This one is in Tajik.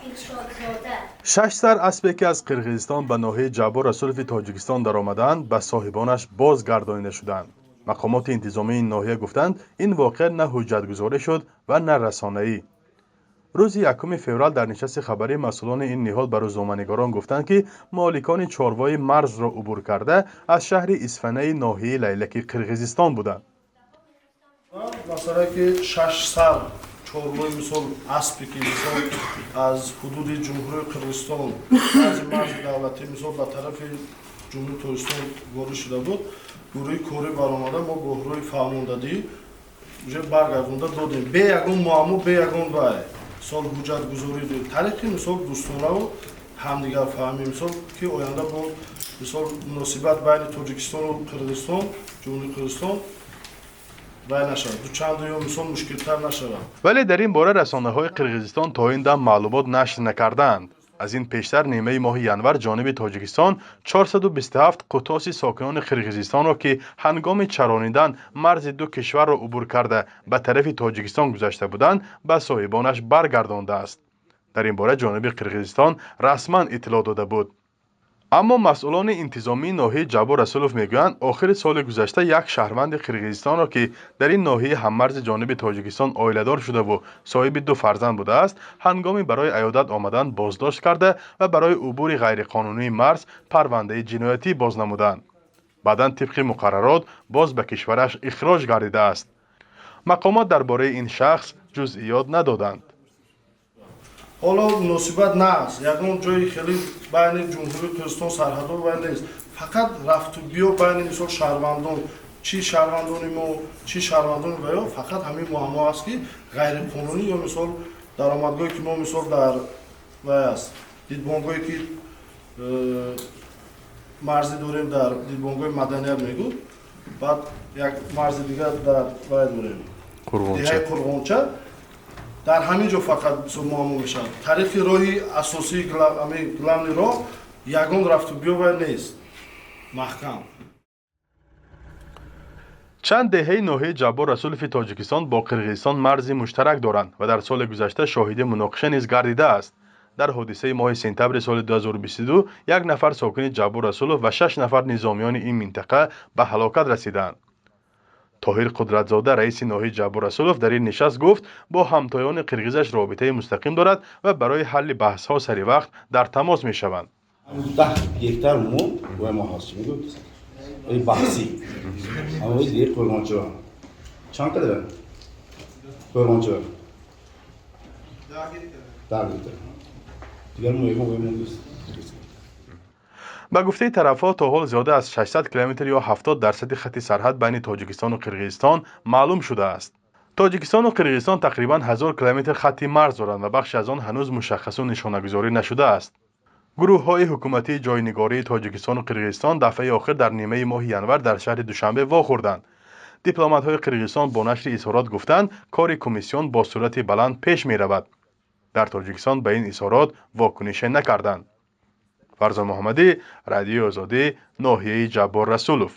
Иршодзода. Шаш сар аспе, ки аз Қирғизистон ба ноҳияи Ҷаббор Расулови Тоҷикистон даромадаанд, ба соҳибонаш бозгардонида шуданд. Мақомоти интизомии ин ноҳия гуфтанд, ин воқеа на ҳуҷҷатгузорӣ шуд ва на расонаӣ. Рӯзи 1 феврал дар нишасти хабарӣ масъулони ин ниҳод ба рӯзноманигорон гуфтанд, ки моликони чорвои марзро убур карда аз шаҳри Исфанаи ноҳияи Лайлаки Қирғизистон буданд. Масалае, ки шаш сар чорвои, мисол, аспе, ки, мисол, аз ҳудуди Ҷумҳурии Қирғизистон баъзи марзи давлатӣ, мисол, ба тарафи Ҷумҳурии Тоҷикистон ворид шуда буд, гурӯҳи корӣ баромада, мо бо роҳи фаҳмондадӣ уже баргардонда додем, бе ягон муаммо, бе ягон вай, мисол, ҳуҷҷатгузорӣ, тариқи, мисол, дӯстонаву ҳамдигарфаҳмӣ, мисол, ки оянда бо, мисол, муносибат байни Тоҷикистону Қирғизистон, Ҷумҳурии Қирғизистон вай нашавад, дучанду ё, мисол, мушкилтар нашавад. Вале дар ин бора расонаҳои Қирғизистон то ин дам маълумот нашр накардаанд. Аз ин пештар, нимаи моҳи январ, ҷониби Тоҷикистон 427 қутоси сокинони Қирғизистонро, ки ҳангоми чаронидан марзи ду кишварро убур карда, ба тарафи Тоҷикистон гузашта буданд, ба соҳибонаш баргардондааст. Дар ин бора ҷониби Қирғизистон расман иттилоъ дода буд. Аммо масъулони интизомии ноҳияи Ҷаббор Расулов мегӯянд, охири соли гузашта як шаҳрванди Қирғизистонро, ки дар ин ноҳияи ҳаммарзи ҷониби Тоҷикистон оиладор шудаву соҳиби ду фарзанд будааст, ҳангоми барои аёдат омадан боздошт карда ва барои убури ғайриқонунии марз парвандаи ҷиноятӣ боз намуданд. Баъдан тибқи муқаррарот боз ба кишвараш ихроҷ гардидааст. Мақомот дар бораи ин шахс ҷузъиёт надоданд. Ҳоло муносибат нааст, ягон ҷои хеле байни Ҷумҳурии Қирғизистон сарҳадо вай нест, фақат рафту биё байни, мисол, шаҳрвандон, чӣ шаҳрвандони мо, чӣ шаҳрвандони ваё, фақат ҳамин муаммо аст, ки ғайриқонунӣ ё, мисол, даромадгоҳе, ки мо, мисол, дар вай аст, дидбонгоҳе, ки марзӣ дорем, дар дидбонгоҳи маданият мегӯд, баъд як марзи дигар дар вай дорем, деҳаи Қурғонча, дар ҳамин ҷо фақат муаммо мешавад. Тариқи роҳи асосии, главный роҳ, ягон рафту биё вай нест, маҳкам. Чанд деҳаи ноҳияи Ҷаббор Расулови Тоҷикистон бо Қирғизистон марзи муштарак доранд ва дар соли гузашта шоҳиди муноқиша низ гардидааст. Дар ҳодисаи моҳи сентябри соли 2022 як нафар сокини Ҷаббор Расулов ва шаш нафар низомиёни ин минтақа ба ҳалокат расиданд. Тоҳир Қудратзода, раиси ноҳияи Ҷаббор Расулов, дар ин нишаст гуфт, бо ҳамтоёни қирғизаш робитаи мустақим дорад ва барои ҳалли баҳсҳо сари вақт дар тамос мешаванд. 10 гектар мо вай мо ҳаст, мегӯд, баҳсӣ ҳамои Қурғонча чанд қадар, Қурғонча 10 гектар, дигар мо ягон вай мо нест. Ба гуфтаи тарафҳо, то ҳол зиёда аз 600 километр ё 70 дарсади хати сарҳад байни Тоҷикистону Қирғизистон маълум шудааст. Тоҷикистону Қирғизистон тақрибан 1000 километр хати марз доранд ва бахше аз он ҳанӯз мушаххасу нишонагузорӣ нашудааст. Гурӯҳҳои ҳукуматии ҷойнигории Тоҷикистону Қирғизистон дафъаи охир дар нимаи моҳи январ дар шаҳри Душанбе вохӯрданд. Дипломатҳои Қирғизистон бо нашри изҳорот гуфтанд, кори комиссион бо суръати баланд пеш меравад. Дар Тоҷикистон ба ин изҳорот вокунише накарданд. Фарзон Муҳаммадӣ, Радиои Озодӣ, ноҳияи Ҷаббор Расулов.